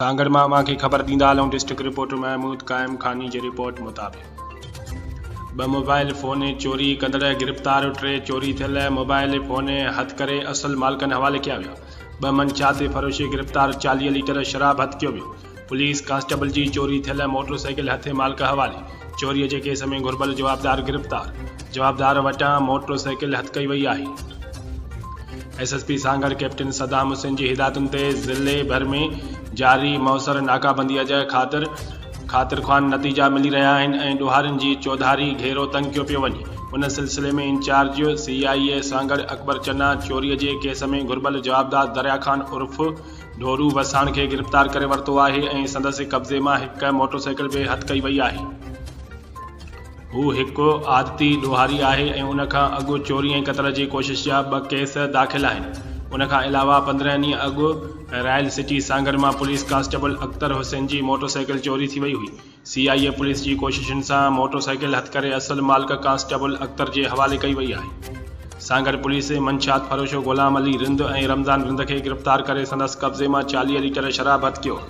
سانگهڙ مان اوهان کي خبر ڏيندا هلون ڊسٽرڪٽ رپورٽر محمود قائم خاني جي رپورٽ مطابق ٻه موبائل فون چوري ڪندڙ گرفتار، ٽي چوري ٿيل موبائل فون هٿ ڪري اصل مالڪن حوالي ڪيا ويا، ٻه منشيات فروش گرفتار، 40 ليٽر شراب هٿ ڪيو ويو، پوليس ڪانسٽيبل جي چوري ٿيل موٽر سائيڪل هٿ مالڪ حوالي، چوري جي ڪيس ۾ گهربل جوابدار گرفتار، جوابدار وٽان موٽر سائيڪل هٿ ڪئي وئي آهي. S S P Sanghar captain Saddam Hussain جي هدايتن تي ضلعي ڀر ۾ جاري موثر ناڪابندي جا خاطر خاطر خوان نتيجا ملي رهيا آهن ۽ ڏوهارين جي چوڌاري گهيرو تنگ ڪيو پيو وڃي ان سلسلي ۾ incharge C I A Sanghar Akbar Channa چوري جي ڪيس ۾ گهربل جوابدار دريا خان عرف ڍورو وساڻ کي گرفتار ڪري ورتو آهي ۽ سندس قبضي مان هڪ موٽرسائيڪل به هٿ ڪئي وئي آهي. هو هڪ عادتي ڏوهاري آهي ۽ ان کان اڳ چوري ۽ قتل جي ڪوشش جا ٻه ڪيس داخل آهن. ان کان علاوه 15 ڏينهن اڳ رائل سٽي سانگهڙ مان پوليس ڪانسٽيبل اختر حسين جي موٽر سائيڪل چوري ٿي وئي هئي. سي آء اي پوليس جي ڪوششن سان موٽر سائيڪل هٿ ڪري اصل مالڪ ڪانسٽيبل اختر جي حوالي ڪئي وئي آهي. سانگهڙ پوليس منشيات فروش غلام علي رند ۽ رمضان رند کي گرفتار ڪري سندس قبضي مان 40 ليٽر شراب هٿ ڪيو.